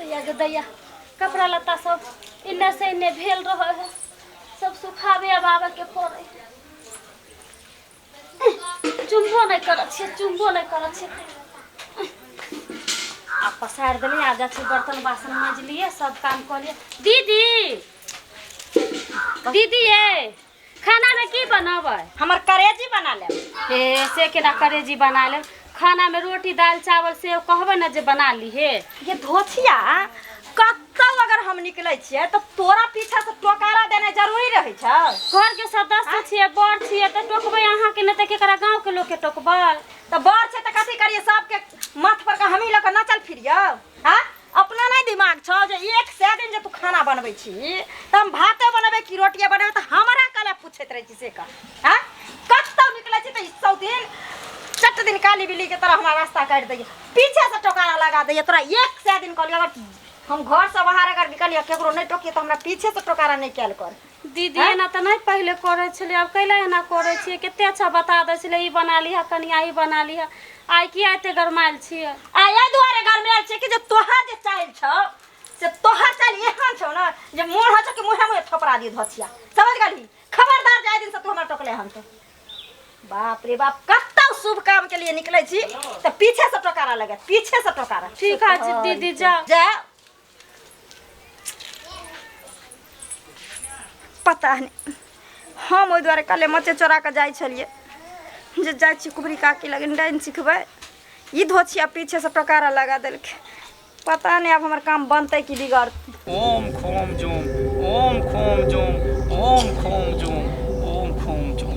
दैया गे दैया, कपड़ा लत्ता सब इन्ने से इन्ने भेल रहे है, सब सुखाबे अब आबे के पड़े है। चुम्बो नहि करऽ छियै, चुम्बो नहि करऽ छियै। आ पसारि देलियै, आ जाइ छी बर्तन बासन माँजि लियै, सब काम कऽ लियै। दीदी, दीदी ये खानामे की बनबै? हमर करेजी बना लेब। हे, से केना करेजी बना लेब? खानामे रोटी दालि चावल से कहबै ने जे बना ली। हे ये धोथिया, कतौ अगर हम निकलै छियै तऽ तोरा पीछा से टोकारा देनाइ जरूरी रहै छै। घरके सदस्य छियै, बड़ छियै तऽ टोकबै अहाँके, नहि तऽ केकरा गाँवके लोकके टोकबै? तऽ बड़ छै तऽ कथी करियै, सबके माथ पर के हमही लऽ कऽ नचल फिरियौ? हाँ, अपना नहि दिमाग छौ जे 100 दिन जे तू खाना बनबै छी तऽ हम भाते बनेबै कि रोटिए बनेबै, तऽ हमरा कले पूछैत रहै छी से कह? हाँ, कतौ निकलै छी तऽ ई 100 दिन चट दिन काली बिल्ली के तरह हमरा रास्ता काटि दैए, पीछे से टोकारा लगा दैए। तोरा 100 दिन कहलियै, अगर हम घर से बाहर अगर निकलियै, केकरो नहि टोकिए, तऽ हमरा पीछे से टोकारा नहि कयल कर। दीदी, एना तऽ नहि पहिले करै छलियै, आब कैला एना करै छियै? कते अच्छा बता दै छलै, ई बना लिहऽ कनिया, ई बना लिहऽ। आइ किया एते गरमायल छियै? आ एहि दुआरे गरमायल छियै कि जे तोहर जे चालि छौ से तोहर चालि एहन छौ ने जे मोन होइ छौ कि मुँहे मुँहे थोपरा दियौ धोछिया, समझ गेलही? खबरदार जाहि दिन से तू हमरा टोकले हन तो बाप रे बाप, कतौ शुभ काम के लिए निकलै छी तऽ पीछे से टोकारा लगे, पीछे से टोकारा। ठीक है दीदी, जा। जा। पता नहि, हम ओहि दुआरे कहलियै मचे चोरा कऽ जाइ छलियै जे जाइ छी कुबरी काकी लग डाइन सिखबै, ई धोछिया पीछे से टोकारा लगा देलकै। पता नहि आब हमर काम बनतै कि बिगड़तै। ओम खोम जोम, ओम खोम जोम, ओम खोम जोम, ओम खोम जोम,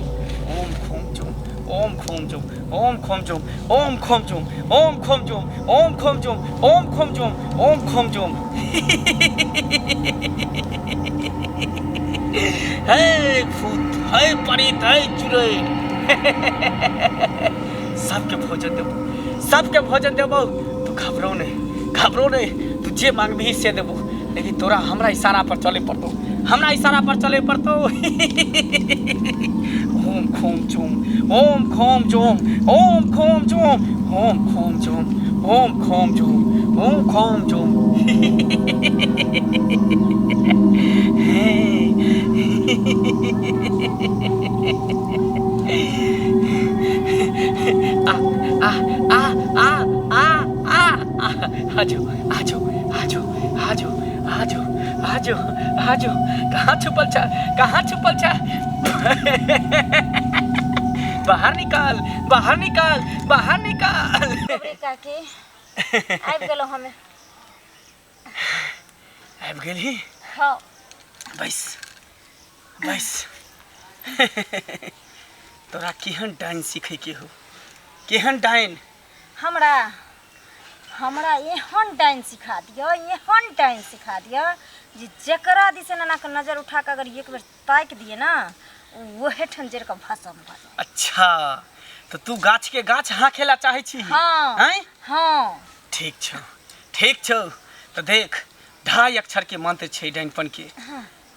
ओम खोम जोम, ओम खोम जोम, ओम खोम जोम, ओम खोम जोम, ओम खोम जोम, ओम खोम जोम, ओम खोम जोम, ओम खोम जोम। हे भूत, हे परीत, हे चुड़ैल, सबके भोजन देबो, सबके भोजन देबो। तू घबरो नहीं, घबरो नहीं, तू जे मांगबही से देबो, लेकिन तोरा हमरा इशारा पर चले पड़तो, हमरा इशारा पर चले पड़तो। ओम खोम चोम, ओम खोम चोम, ओम खोम चोम, ओम खोम चोम, ओम खोम चोम, ओम खोम चोम। आ आ आ आ आ आ आ, आजो आजो आजो आजो आजो आजो आजो, कहाँ छुपल छा? कहाँ छुपल छा? बाहर निकाल, बाहर निकाल, बाहर निकाल। काकी, आबि गेलहुँ हमे। आबि गेलही? हाँ। बैस बैस। तोरा केहन डाइन सीखैके हो, केहन डाइन? हमरा हमरा एहन डाइन सिखा दिअ, एहन डाइन सिखा दिअ जे जकरा दिस एना कऽ नजर उठा कऽ अगर एक बेर ताकि दिए ना, ओहे ठाम जरि कऽ भस्म भऽ जाय। अच्छा, तऽ तू गाछ के गाछ हाँके ला चाहै छी? हाँ। आँय? हाँ। ठीक छौ, ठीक छौ। तऽ देख, 2.5 अक्षर के मंत्र छै डाइनपन के।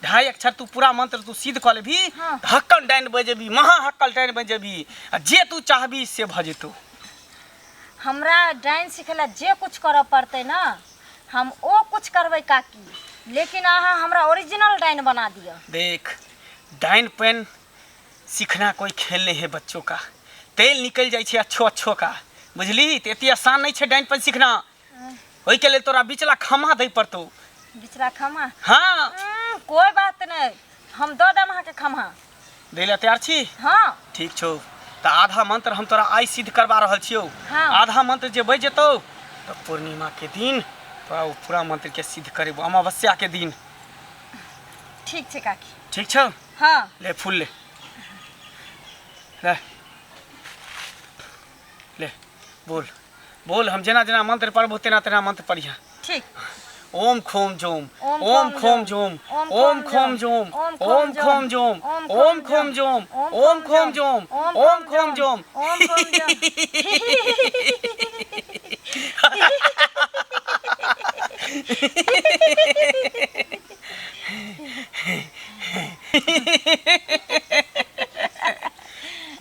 2.5 अक्षर तू पूरा मंत्र तू सिद्ध कऽ लेबही। हाँ। तऽ हक्कल डाइन बनि जेबही, महा हक्कल डाइन बनि जेबही, आ जे तू चाहबी से भऽ जेतौ। हमरा डाइन सिखै लए जे कुछ करऽ पड़तै ने, हम ओ कुछ करबै काकी, लेकिन अहाँ हमरा ओरिजिनल डाइन बना दिअ। देख, डाइन पेन सीखना कोई खेल नहीं है बच्चों का, तेल निकलि जाइ छै अच्छो अच्छो का, बुझली? तऽ एते आसान नहि छै डाइन पेन सीखना। ओहिके लेल तोरा बिचला खम्हा दै पड़तौ। बिचला खम्हा? हाँ। कोई बात नहीं, हम दऽ देब अहाँके खम्हा। दै लए तैयार छी? हाँ। ठीक छौ, तऽ आधा मंत्र हम तोरा आइ सिद्ध करवा रहल छियौ। हाँ। आधा मंत्र जे बचि जेतौ तऽ पूर्णिमा के दिन तोरा ओ पूरा मंत्र के सिद्ध करेबौ, अमावस्या के दिन। ठीक छै काकी। ठीक छौ? हाँ। ले फूल ले, ले ले, बोल बोल। हम जेना जेना मंत्र पढ़बो तेना तेना मंत्र पढ़िया। ठीक। ओम खोम जोम, ओम खोम जोम, ओम खोम जोम, ओम खोम जोम, ओम खोम जोम, ओम खोम जोम, ओम खोम जोम। ओम खोम जोम।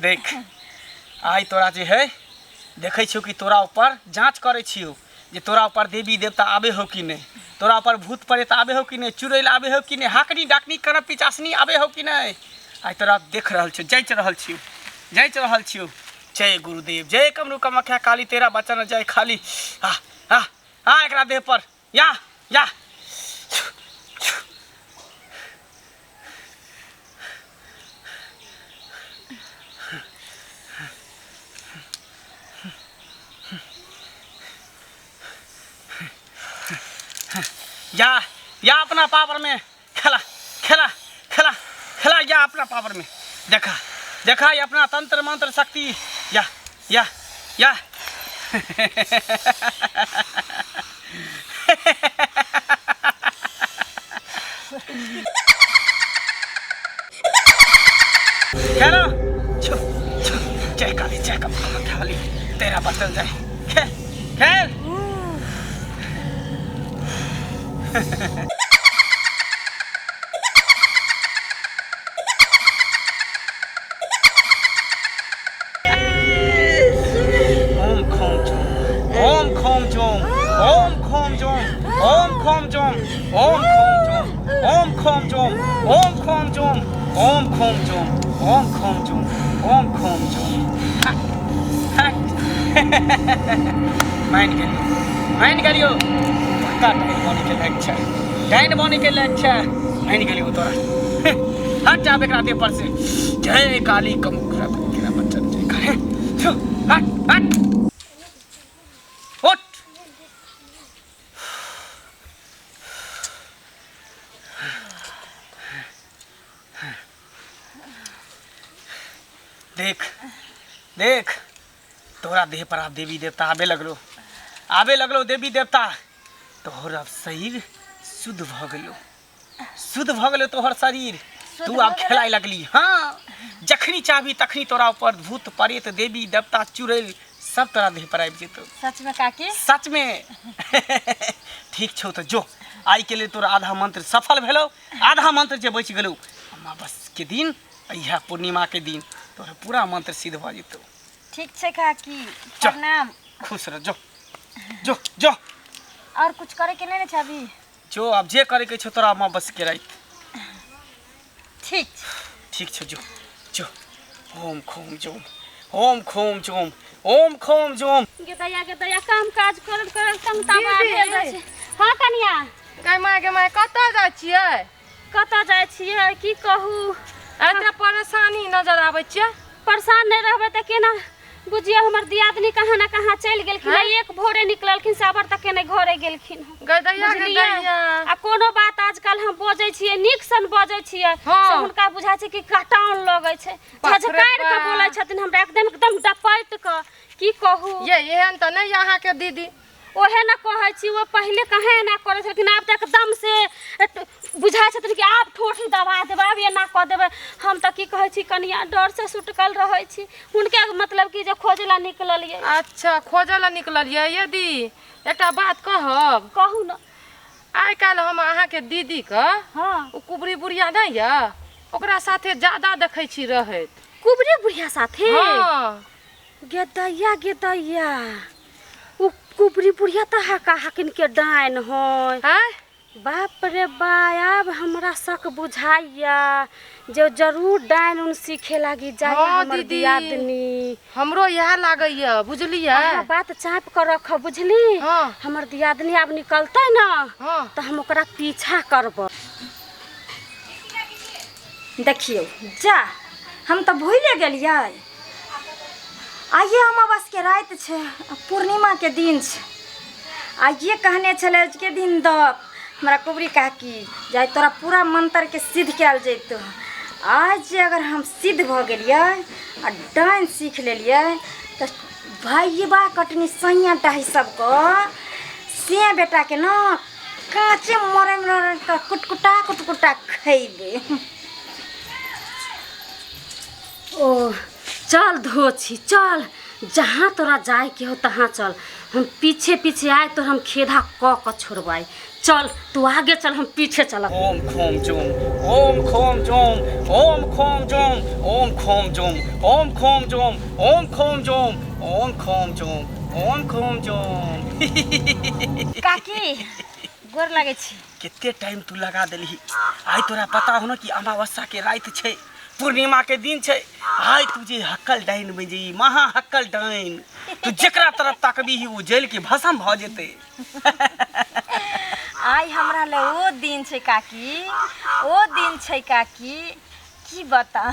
देख, आइ तोरा जे है देखै छियौ कि तोरा ऊपर जाँच करै छियौ जे तोरा ऊपर देवी देवता आबै हो कि नहि। तोरा पर भूत प्रेत आबे हो कि नहि, चुड़ैल आबे हो कि नहि, हाकनी डाकनी करब पिचासनी आबे हो कि नहि। आइ तोरा देख रहल छियौ, जाँचि रहल छियौ, जाँचि रहल छियौ। जय गुरुदेव, जय कमरू कामाख्या काली, तेरा बचन जय खाली। आ आ आ एकरा देह पर या या। या या अपना पावर में खेला खेला खेला खेला, या अपना पावर में देखा देखा ये अपना तंत्र मंत्र शक्ति। या या या। खेलो छो छो, जय काली जय काली, तेरा बचल जाए। खेल खेल। ओम खोम चोम, ओम खोम चोम, ओम खोम चोम, ओम खोम चोम, ओम खोम चोम, ओम खोम चोम, ओम खोम चोम, ओम खोम चोम, ओम खोम चोम, ओम खोम चोम। मानि गेलियौ, मानि गेलियौ, पक्का डाइन बनै के लायक छै, डाइन बनै के लायक छै, मानि गेलियौ तोरा। हट जा एकरा देह पर से। जय काली कमुखरा तेरा बच्चा जय काली। हट हट उठ। देख देख, तोरा देह पर आब देवी देवता आबे लगलो, आबे लगलो देवी देवता। तोहर अब शरीर शुद्ध भऽ गेलो, शुद्ध भऽ गेलो तोहर शरीर। तू आब खेलाय लगली। हाँ, जखनी चाहबी तखनी तोरा ऊपर भूत प्रेत देवी देवता चुड़ैल सब तोरा देह पर आबि जेतौ। सच में काकी? सच में। ठीक छौ तऽ जो, आइ के लेल तोरा आधा मंत्र सफल भेलौ, आधा मंत्र जे बचि गेलौ अमावस के दिन, इएह पूर्णिमा के दिन तोरा पूरा मंत्र सिद्ध भऽ जेतौ। ठीक छै काकी, प्रणाम। खुश रह, जो जो जो। और कुछ करे के नहीं ने छै अभी? जो आब जे करे के छौ तोरा अमावस के राति। ठीक ठीक छौ, जो जो। ओम खोम जोम, ओम खोम जोम, ओम खोम जोम। गे दैया गे दैया, काम काज करल करल तंग तबाह भेल जाइ छै। हाँ कनिया। गै माय गे माय, कतऽ जाइ छियै? कतऽ जाइ छियै की कहू, एते परेशानी नजर आबै छियै। परेशान नहि रहबै तऽ केना बुझियौ, हमर दियादनी कहाँ ना कहाँ चलि गेलखिन, एक भोरे निकललखिन साबर तक नहि घरे गेलखिन। गै दैया गे दैया, आ कोनो बात आजकल हम बजै छियै, नीक सन बजै छियै से हुनका बुझाइ छै कि कटाउन लगै छै, झझकारि कऽ बोलै छथिन हमरा एकदम एकदम डपैट कऽ। की कहू ये, एहन तऽ नहि अहाँके दीदी। ओहे ने कहै छी, ओ पहिले कहाँ एना करै छलखिन, आब तऽ एकदम से बुझाइ छथिन कि आब ठोठी दबा देबै, आब एना कऽ देबै। हम तऽ की कहै छी कनिया, डरसँ सुटकल रहै छी हुनके, मतलब कि जे खोजै लए निकललियै। अच्छा, खोजै लए निकललियै। यदि एकटा बात कहब? कहू ने। आइ काल्हि हम अहाँके दीदीके, हाँ, ओ कुबरी बुढ़िया नहि यऽ, ओकरा साथे ज्यादा देखै छी रहैत। कुबरी बुढ़िया साथे? हाँ। गे दैया गे दैया, ओ कुबरी बुढ़िया तऽ हाका हाकिन के डाइन है। आँय? बाप रे बा, आब हमरा शक बुझाइया जे जरूर डाइन उन सीखे लागी जाइया हाँ, हमर दीदी। दियादनी। हमरो इएह लागैया, बुझलियै? अहाँ बात चाँप कऽ रखब, बुझली? हाँ। हमर दियादनी आब निकलतै ने, हाँ, तऽ हम ओकरा पीछा करब। देखियौ जा, हम तऽ भूले गेलियै, आइए अमावस के राति छै, पूर्णिमा के दिन छै। आइए कहने छलै आजुके दिन दऽ हमरा कुबरी काकी जे आइ तोरा पूरा मंत्रके सिद्ध कयल जैतौ। आज जे अगर हम सिद्ध भऽ गेलियै आ डाइन सीख लेलियै तऽ भाइबा कटनी सैया डाही सबके से बेटाके ने काँचे मरे मरे कऽ कुटकुटा कुटकुटा खैबै। ओ चल धोछी चल, जहाँ तोरा जाए के हो तहाँ चल, हम पीछे पीछे आए तो हम खेधा क के छोड़बाई। चल तू आगे चल, हम पीछे चलब। ओम खोम जोम, ओम खोम जोम, ओम खोम जोम, ओम खोम जोम, ओम खोम जोम, ओम खोम जोम, ओम खोम जोम, ओम खोम जोम। काकी गोर लागै छी। कते टाइम तू लगा देलही। आइ तोरा पता हो न कि अमावस्या के राति छै, पूर्णिमा के दिन छै। आइ तू जे हक्कल डाइन बनि जेबही, महा हक्कल डाइन, तू जेकरा तरफ ताकबीही ओ जलि के भस्म भऽ जेतै। आइ हमरा ले ओ दिन छै काकी, ओ दिन छै काकी, की बता,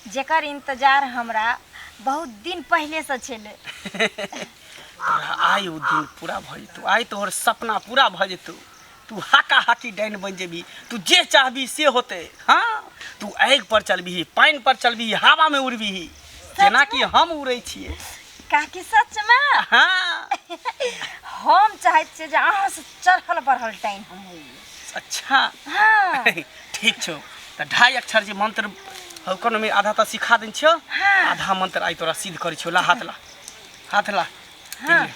जेकर इंतजार हमरा बहुत दिन पहिले से छलै। तोरा आइ ओ दिन पूरा भऽ जेतौ, आइ तोहर सपना पूरा भऽ जेतौ। तू हाका हाकी डाइन बनि जेबही, तू जे चाहबी से होतै। हाँ, तू आगि पर चलबही, पानि पर चलबही, हवामे उड़बही, जेनाकि हम उड़ै छियै। काकी सच में? हाँ। हम चाहैत छियै जे अहाँ से चढ़ल बढ़ल टाइम हम होइए। अच्छा। हाँ। ठीक छौ, तऽ 2.5 अक्षर जे मंत्र हौ कोनो में आधा तऽ सिखा देने छियौ। हाँ। आधा मंत्र आइ तोरा सिद्ध करै छियौ। ला हाथ ला, हाथ ला। हाँ।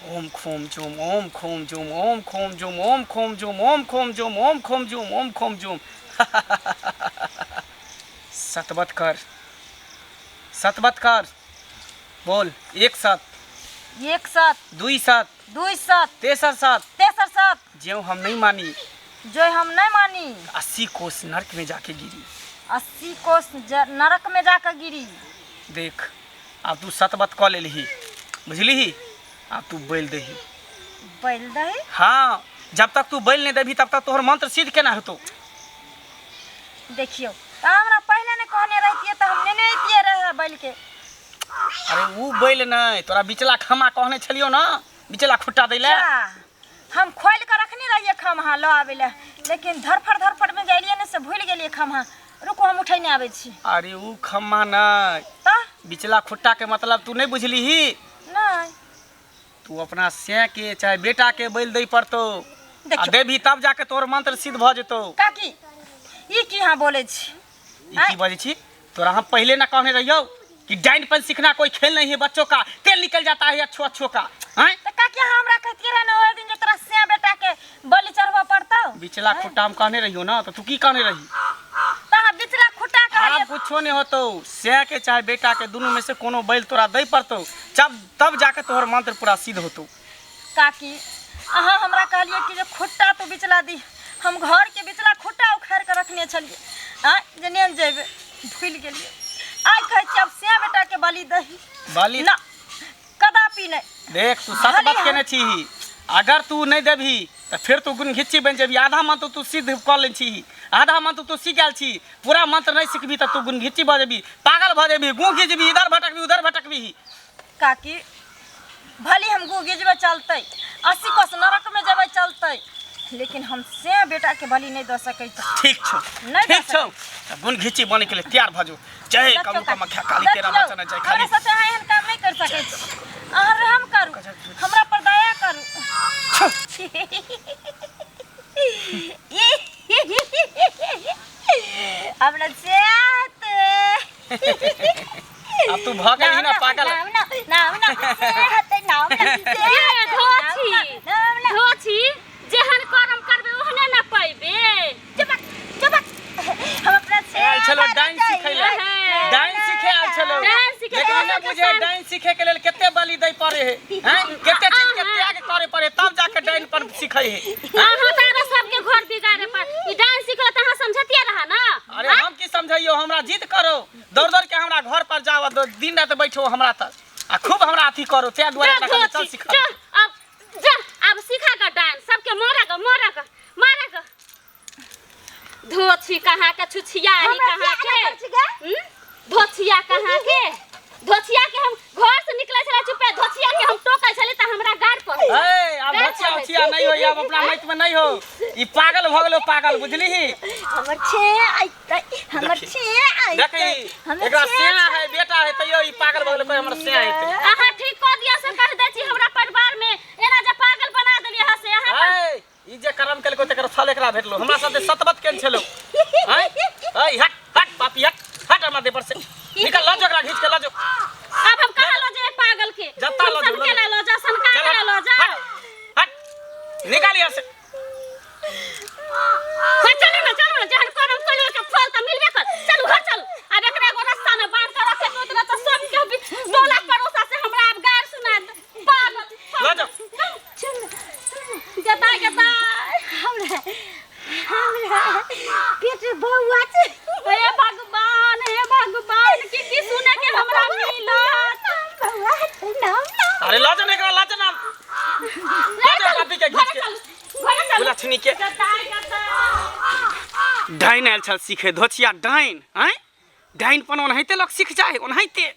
ओम खोम जोम ओम खोम जोम ओम खोम जोम ओम खोम जोम ओम खोम जोम ओम खोम जोम ओम खोम जोम। सतबत कर, सतबत कर, बोल। 1 सात, 1 सात, 2 सात, 2 सात, तेसर सात, तेसर सात, ज्यों हम नहीं मानी, जो हम नहीं मानी, 80 कोस नरक में जाके गिरी, 80 कोस नरक में जाके गिरी। देख अब तू सतबत कऽ लेलही, बुझलिही? अब तू बैल दही। बैल दही? हाँ, जब तक तू बैल नहीं देबही तब तक तोहर मंत्र सिद्ध केना हेतौ? देखियौ, तऽ हमरा पहिले ने कहने रहितियै तऽ हम नेने अइतियै रहे बैल के। अरे उ बैल नहि, तोरा बिचला खमा कहने छलियौ ना, बिचला खुट्टा दै ले। जा, हम खोलि कऽ रखने रहियै खम्हा लऽ आबै लए, लेकिन धरफड़ धरफड़ में गेलियै ने से भूलि गेलियै खम्हा। रुकू हम उठेने आबै छी। अरे उ खम्हा नहि, तऽ बिचला खुट्टा के मतलब तू नहीं बुझलीही? नहीं। तू अपना से के चाहे बेटा के बैल दै पड़तौ, आ देखियौ। देबही तब जाके तोहर मंत्र सिद्ध भऽ जेतौ। काकी ई की अहाँ बोलै छी? ई की बजै छी? तोरा हम पहले ना कहने रहियौ कि डाइन पन सीखना कोई खेल नहीं है बच्चों का, तेल निकल जाता है अच्छो अच्छो का। हैं? तऽ काकी अहाँ हमरा कहतियै रहे ने ओहि दिन जे तोरा से बेटा के बलि चढ़बऽ पड़तौ। बिचला खुट्टा हम कहने रहियौ ना, तऽ तू की कहने रही? तऽ अहाँ बिचला खुट्टा कहलियै। आब कुछो नहीं होतौ, से के चाहे बेटा के दुनू में से कोनो बैल तोरा दै पड़तौ, तब जाके तोहर मंत्र पूरा सिद्ध होतौ। काकी अहाँ हमरा कहलियै कि जे खुट्टा तू बिचला दी, हम घर के बिचला खुट्टा उखाड़ि कऽ रखने छलियै, आँय जे नेन जेबै, भूलि गेलियै। आइ कहै छियै आब से बेटा के बलि दही। बलि? ना, कदापि नहि। देख तू सत बात केने छीही, अगर तू नहीं देबही तऽ फेर तू गुण घिच्ची बनि जेबही। आधा मंत्र तू सिद्ध कऽ लै छीही, आधा मंत्र तू सीख गेल छी, पूरा मंत्र नहीं सीखबही तऽ तू गुण घिच्ची भऽ जेबही, पागल भऽ जेबही, गुँ घिचबही, इधर भटकबही उधर भटकबही। काकी भले हम गु गिजबै चलतै, 80 कोस नरक में जेबै चलतै, लेकिन हम से बेटा के बलि नहीं दऽ सकै छी। ठीक छौ, नहि दऽ ठीक छौ, तऽ गुण घिच्ची बनै के लिए तैयार भऽ जो। जय देखियौ करू काकी, कामाख्या काली तेरा देखियौ, वचन जय हमरा खाली। साथे अहाँ एहन काम नहीं कर सकै छी। अहाँ रहम करू, हमरा पर दया करू। हमरा से आते। अब तू भऽ गेलही ना पागल। नाम ना, नाम ना, से हते, नाम ना, से ए, धोछी, नाम ना। धोछी, जेहन करम करबे ओहने ना पैबे। चुपक, चुपक। हम अपना से आयल छलो मारऽ डांस सिखै लए। चाहिए। डांस सीखे आयल छलो। डांस सीखे लेकिन आयल नहि छलो। बुझे डांस सीखे के लेल कते बलि दै पड़े है, हैं? कते चीज के त्याग करे पड़े तब जाके डांस पर सीखे है। अहाँ तारा सबके घर बिगाड़े पर ई डांस सीखल त अहाँ समझतिया रहा ना। अरे हम की समझैयो, हमरा जिद करो, दौड़ दौड़ के हमरा घर पर जाओ, दिन रात बैठो हमरा तक आ खूब हमरा अथी करो, तें दुआरे जा हमरा कहलियै, चल धोछी, सिखा। जा, अब जा, अब सिखा ग डांस, सबके मारा ग, मारा ग, मारा ग। धोछी कहाँ के छुछिया ही हमरा कहाँ किया के? एना करै छी गे? धोछिया कहाँ के? धोछिया के हम घर से निकले छले चुपे, धोछिया के हम टोकै छले त हमरा गाड़ पड़ै। ए, आब गाड़ धोछिया पड़ै। उछिया नहीं होई, आब अपना माइत में नहीं हो। ई पागल भ गेलो पागल, बुझलीही? हमर छे आइतै, हमर देखी। छे आइतै, देखी, हमर एकरा छे सेया है, बेटा है, तैयो ई पागल भ गेलो, कोई हमर सेया हेतै। अहाँ ठीक कऽ दिअ से कहि दै छी, हमरा परिवार में एना जे पागल बना देलियै हँ से अहाँ पर- ए, ई जे करम केलको तकर फल एकरा भेटलो। हमरा साथे सतबत केन छलो। हैं? ए, हट, हट, पापी, हट, हट हमरा देह पर से। निकल, ल जो एकरा घीच के ल जो। अब हम कहाँ लऽ जेबै पागल के? जत्ता लऽ जो, हम सनके लऽ जाओ, सनका चल, के लऽ जाओ। हट, हट, निकाल यहाँ से। हाँ, चलू ना, चलू ना, जहन करम कलियो के फल तऽ मिलबे कर। चलू, घर चलू। आब एकरा एगो रस्सा में बांध के रखे के उतरा तऽ सबके टोला पड़ोसा से हमरा आब गारि सुना देत। पागल। नाम नाम। अरे लाजा नहीं करा, लाजा ना, लाजा पापी के घीच के। घरे चल। लक्ष्मी के डाइन आयल छल सीखे धोछिया डाइन। आँय, डाइनपन ओनाहिते लोक सीख जाइ ओनाहिते।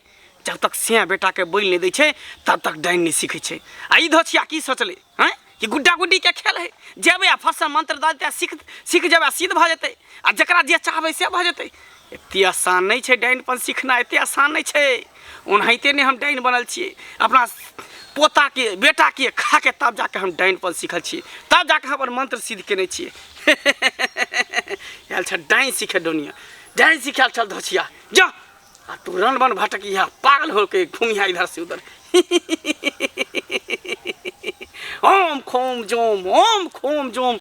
जब तक सिया बेटाके बोलि नहि दै छै तब तक डाइन नहि सीखै छै। आ ई धोछिया की सोचलै? आँय, कि गुड्डा गुड्डीके खेल हइ, जेबै आ फर्स्ट मंत्र दऽ देतै आ सीख सीख जेबै आ सिद्ध भऽ जेतै आ जकरा जे चाहबै से भऽ जेतै। एते आसान नहि छै डाइनपन सीखनाइ, एते आसान नहि छै। ओनाहिते नहि हम डाइन बनल छियै, अपना पोताके बेटाके खाके तब जाके हम डाइनपन सीखल छियै, तब जाके हम अपन मंत्र सिद्ध केने छियै। आयल छल डाइन सीखे डोनिया, डाइन सीखे आयल छल धोछिया। जा आ तू रन बन भटकिया, पागल होके घूमिया इधर से उधर। ओम खोम जोम, ओम खोम जोम।